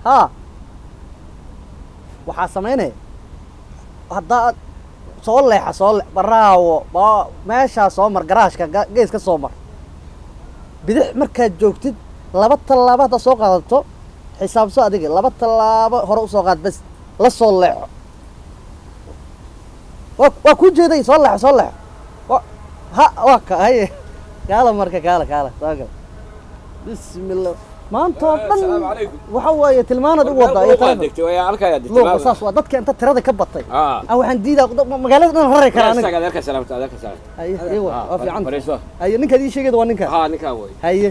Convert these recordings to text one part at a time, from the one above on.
Haa, waxaa samaynaya haddaa soo leexa, soo le baraawo ba meeshaa soo mar, garaashka gees ka soo mar, bidix markaad joogtid laba tallaabo haddaad soo qaadato, xisaabso adiga, laba tallaabo hore usoo qaad, bas la soo leexo. Waa kuu jeeday, soo leexo, soo leexo. Ha, waa ka haye, kaala marka, kaala, kaala soo gal. Bismillah, maanta oo dhan Asalaamu calaykum. waxa waaye tilmaanad u wadaa iyo Luuqaad taleefon. degtay, waa halkaa degtay. Luuqa saas waa dadka inta tirada ka batay. Ah, waxaan diidaa magaalada dhan rari karaa aniga. Adeerka salaamta, adeerka salaamta. Haye, iwa waa fiican. Fariiso. Haye, ninkaad ii sheegayda waa ninka? Haa, ninkaan way. Haye.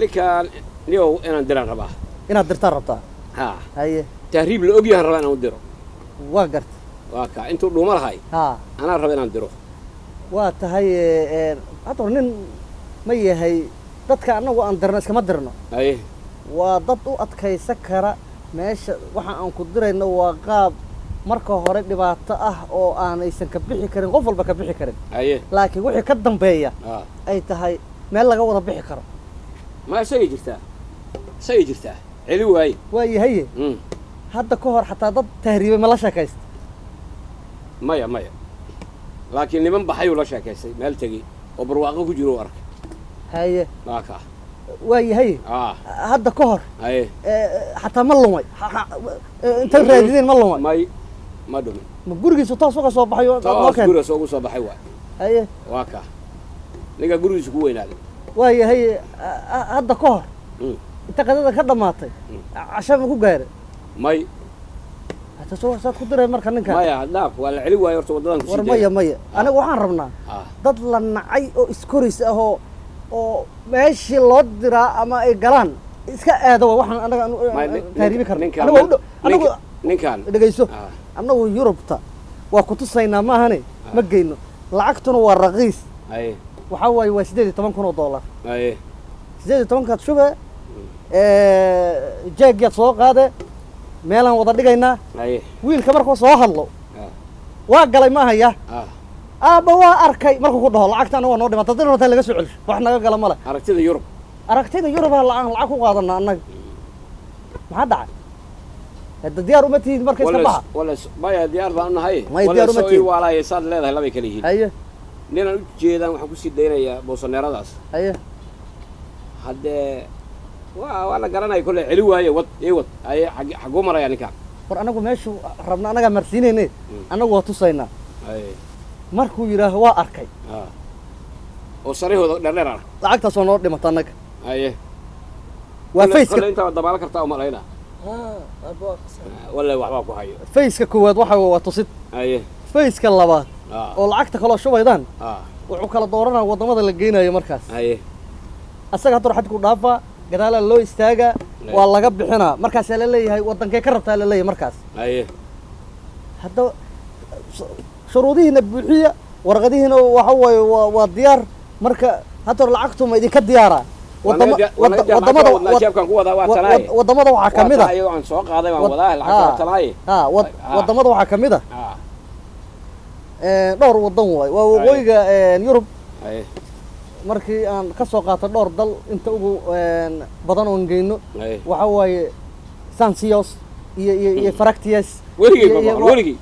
Ninkaan niyow inaan diraan rabaa. Inaad dirtaan rabtaa? Haa. Haye. Tahriib la ogyahan rabaa inaan u diro. Waa garta. Waa kaa intuu dhuuma lahay. Anaa raba inaan diro. Waa tahay. Hadda hor nin ma yahay dadka annagu aan dirno iskama dirno. Waa dad u adkaysan kara meesha waxa aan ku dirayno. Waa qaab marka hore dhibaato ah oo aanaysan ka bixi karin, qof walba ka bixi karin, laakiin wixii ka dambeeya ay tahay meel laga wada bixi karo. Ma isagay jirtaa, isagay jirtaa, celi waaye. Waa yahaye. Hadda ka hor xataa dad tahriibay ma la sheekaysta? Maya, maya, laakiin niman baxayuu la sheekaystay, meel tegey oo barwaaqo ku jiro u arkay. Waa kaa. Waa yahaye. Hadda ka hor xataa ma lumay? Intay raadideen ma lumay? May, ma dhumin. Ma gurigiisu toos uga soo baxay oo noo Toos keen? Gurigaas ugu soo baxay waay. Waa kaa, ninka gurigiisa ku weynaaday. Waa yahay. Hadda ka hor inta qadada ka dhammaatay casha ma ku gaaray? May. Hata soo saad ku diray marka ninka? Maya, dhaaf, waa la celi waayo horta waddadan kusii. War maya, maya, aniga waxaan rabnaa dad la nacay oo iskoris ah oo meeshii loo diraa ama ay galaan iska aado. Wa waxaan anaga tahriibi karno. Anagu waa u anagu Ninkaan dhegayso. Annagu Yurubta waa ku tusaynaa, maahane ma geyno. Lacagtuna waa raqiis. Waxaa waaye waa $18,000. 18-kaad shube, jeegyaad soo qaade, meelaan wada dhigaynaa. Wiilka markuu soo hadlo, "Waa galay," ma ahaya. "Aabba, waa arkay," markuu ku dhaho, lacagtaana waa noo dhimata, haddii rabtaa laga soo celsho, wax naga gala male. Aragtida Yurub. Aragtida Yurubaa aan lacag ku qaadanaa annaga. Maxaa dhacay? Hadda diyaar uma tihid marka, iska baxa. Wala maya, diyaar baan unahay. Maya, diyaar uma tihid. Walaay, saad leedahay labay kala yihiin. Ninaan u jeedaan waxaan kusii daynayaa boosaneeradaas. Haddee waa la garanaya kolley, celi waaye, wad ii wad. Haye, xaguu maraya ninkaan? War anagu meeshu rabna annagaa marsiinayne. Annagu waa tusaynaa. Markuu yidhaaho "Waa arkay," oo sarihooda dheerdheer ark, lacagtaas waa noo dhimata annaga. Waa faceka. Kolley intaa dabaalo kartaa umalayna walle, waxbaa ku hayo. Faceka koowaad waxa waa tusid. Faceka labaad oo lacagta kaloo shubaydaan, wuxuu kala dooranaa waddamada la geynayo markaas. Asaga hadda xadku dhaafaa, gadaalaa loo istaagaa, waa laga bixinaa. Markaasaa la leeyahay, "Waddankee ka rabtaa?" la leeyahay markaas. Hadda shuruudihiina buuxiya, warqadihiina waxa waaye waa diyaar. Marka hadda hor lacagtu ma idinka diyaaraa? Waddamada Jeebkan ku wadaa waa tanaaye. Waddamada waxaa ka mid a Iyadoo aan soo qaaday baan wadaa lacagta, waa tanaaye. Waddamada waxaa ka mid a dhowr waddan waay, waa waqooyiga Yurub. Markii aan ka soo qaato dhowr dal inta ugu badan oon geyno, waxa waaye Sansios iyo Fractius. Weligay ma maqal, weligay.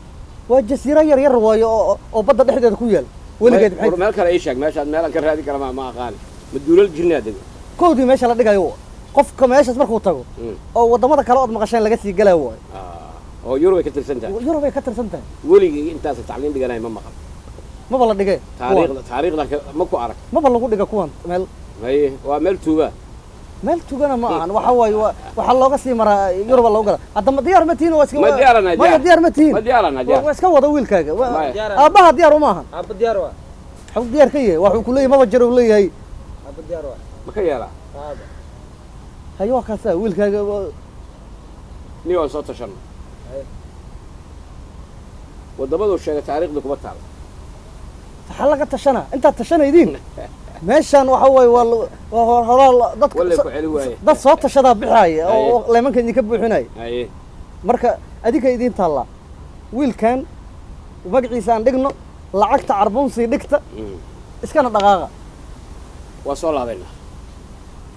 Waa jasiiro yar yar waayo oo badda dhexdeeda ku yaal. Weligeed War maxay meel kale ii sheeg, meeshaad meelaan ka raadin kara ma aqaan, ma duulal jirnaa dego? Kowdii meesha la dhigayo qofka meeshaas markuu tago oo waddamada kale ood maqasheen laga sii galaayo waayo. Oo Yurub ay ka tirsan tahay? Yurub ay ka tirsan tahay. Weligay intaas tacliin dhiganay ma maqal. Maba la dhigay kuwan. Taariikhda ma ku arag. Maba lagu dhiga kuwan meel. Haye, waa meel tuuba. Meel tugana ma ahan, waxa waaye waxaa looga sii maraa Yuruba loogu gala. Hadda ma diyaar ma tihiin? Waa iska Ma diyaaranahay, maya. Diyaar. Diyaar ma tihiin? Ma diyaaranahay, diyaar. Waa iska wada wiilkaaga. Maya. Aabbaha diyaar uma ahan. Aabba diyaar waa. Xog diyaar ka yahay waxuu ku leeyahay maba jiro uu leeyahay. Aabba diyaar waa. Ma ka yeelaa? Aabba. Haye, waa kaasa wiilkaaga Ni waan soo tashanno. Waddamaduu sheegay taariikhda kuma taal. Waxaa laga tashanaa intaad tashanaydiin meeshaan waxa waaye waa waa horaa dadka Walle ku celi waaye. Dad soo tashadaa bixaaya oo leemanka idinka buuxinaya. Marka adinka idiin taallaa, wiilkan magaciisa aan dhigno, lacagta carbunsii dhigta, iskana dhaqaaqa. Waa soo laabaynaa.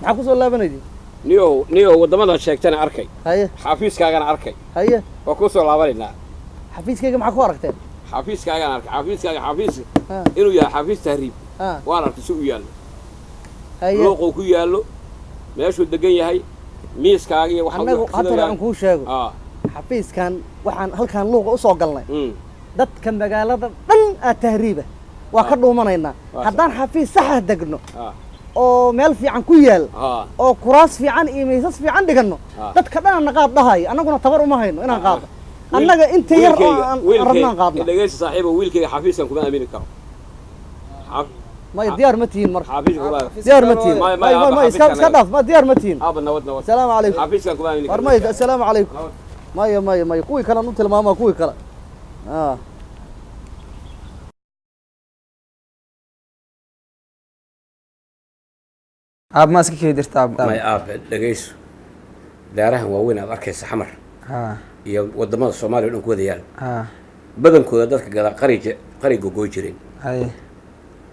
Maxaa ku soo laabanaydiin? Niyow waddamadaad sheegtana arkay. Haye. Xafiiskaagana arkay. Haye. Waa kuu soo laabanaynaa. Xafiiskayga maxaa ku aragteen? Xafiiskaagaan arkay, xafiiskaaga, xafiis inuu yahay xafiis tahriib. Waan arkay si u yaallo. Haye. Luuquu ku yaallo, meeshuu degan yahay, miiskaaga iyo waxa. Annagu hadda aan kuu sheego, xafiiskan waxaan halkaan luuqa usoo galnay, dadka magaalada dhan aa tahriiba, waa ka dhuumanaynaa. Haddaan xafiis saxa degno oo meel fiican ku yaal oo kuraas fiican iyo miisas fiican dhiganno, dadka dhan ana qaad dhahayo, annaguna tabar uma hayno inaan qaadno. Annaga inta yar oo aan rabnaan qaadno. Dhegeysta saaxiibo, wiilkayga xafiiskan kuma aamini karo. Maya, diyaar ma tihiin marka, diyaar ma tihiin. May, iska dhaaf, ma diyaar ma tihiin. Aaba, nabad, nabad. Asalaamu calaykum. Xafiiskan kuma aamini war karo. Maya, assalaamu calaykum. Maya, maya, maya, kuwii kalean u tilmaamaa, kuwii kale. Aab, ma iska kii dirta, aab? May, aabe, dhegeyso. Daarahan waaweyn aad arkaysa Xamar iyo wadamada Soomaaliya o dhan ku wada yaal, badankooda dadka gadaa qarija qari gogoy jireen.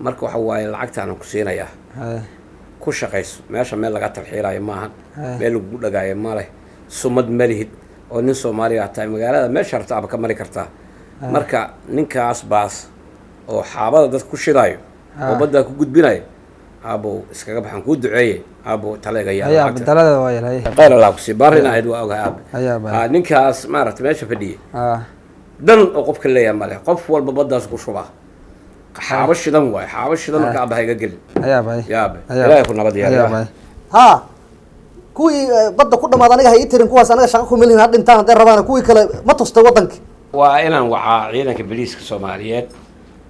Marka waxa waaye, lacagtaanan ku siinayaa, ku shaqayso. Meesha meel laga tarxiilaayo maahan, meel lagugu dhagaayo ma leh, sumad ma lihid oo nin Soomaaliya tahay, magaalada meesha rabta aba ka mari kartaa. Marka ninkaas baas oo xaabada dadka ku shidaayo oo baddaa ku gudbinayo, aabow, iskaga baxan, kuu duceeye aabow, taleega. Haye aab, dalada waa yel, haye. Khayr Allah ku sii, baarina ahayd, waa ogahay aabe. Haye aab. Ninkaas maaragtay meesha fadhiyey dan oo qofka leeyahay male, qof walba baddaas ku shubaa, xaabo shidan waaye, xaabo shidan. Marka aaba ha iga gelin. Haye aab, haye. Yaabe. Haye aab. Ilaahay ku nabad Haye yeelo. aab, haye. Haa, kuwii badda ku dhamaad aniga ha ii tirin kuwaas, anaga shaqa kumelihin, ha dhintaan hadday rabaan. Kuwii kale ma tustay waddankii? Waa inaan wacaa ciidanka boliiska Soomaaliyeed.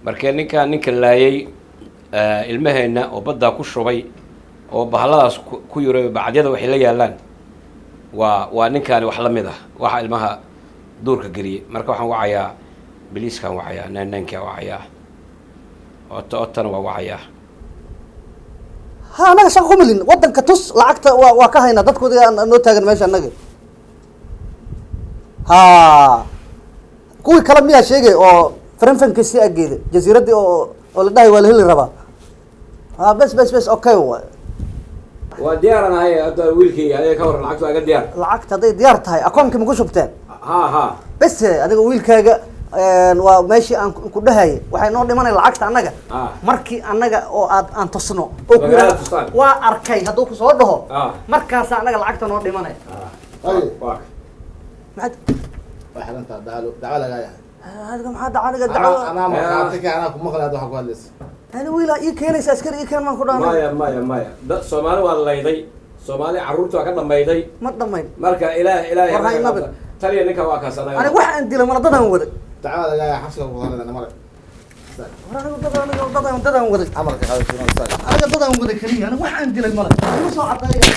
Markee ninkaan, ninka laayay ilmaheenna oo baddaa ku shubay oo bahaladaas ku yuray, bacadyada waxay la yaalaan, waa ninkaani wax la mid ah waxa ilmaha duurka geliyey. Marka waxaan wacayaa boliiskaan, wacayaa 99-kaa, wacayaa ota otana waa wacayaa. Ha, anaga shaqa kumelin, waddanka tus, lacagta waa ka haynaa, dadkooda noo taagan meesha annaga. Ha, kuwii kale miyaa sheegay oo faranfanka si ageeda jasiiraddii oo la dhahay waa la heli rabaa? Ha, bes bes bes, okay waay. Waa diyaaranahay hadda wiilkayga, adiga ka waran, lacagtu aga diyaar? Lacagta hadday diyaar tahay, akoonkii ma ku shubteen? Ha ha. Bes, adiga wiilkaaga waa meeshii aan ku dhahayay waxay noo dhimanay lacagta annaga. Markii annaga oo aad aan tusno oo ku Magaalada yidhaahdo, tustaan. Waa arkay hadduu kusoo dhaho, markaasaa annaga lacagta noo dhimanay. Waa maxaad Waa xirantaa, dacalo dacwo lagaa yahay. Adiga maxaa dhaca aniga dacwo? Anaa markhaati ka, anaa ku maqlay hadda waxaa ku hadlaysa. Ani wiilaa ii keenaysa, askari ii keen maan ku dhahnay. Maya, maya, maya, dad Soomaali waa layday, Soomaali carruurta waa ka dhamayday. Ma dhamayn. Marka ilaah ilaahay. War ha inabin. Taliya, ninka waa kaas anaga. Aniga wax aan dilay mana, dadaan waday. Dacwo lagaa yahay, xabsiga ku qadanayna male. War aniga dad, aniga dadaan waday. Amarka qaadaysa. Aniga dadaan waday keliya, aniga wax aan dilay male, igu soo cadeeya.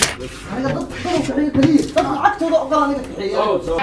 Aniga dad kaxiyo keliya, dad lacagtooda ogol aniga kaxeeya. Soo soo.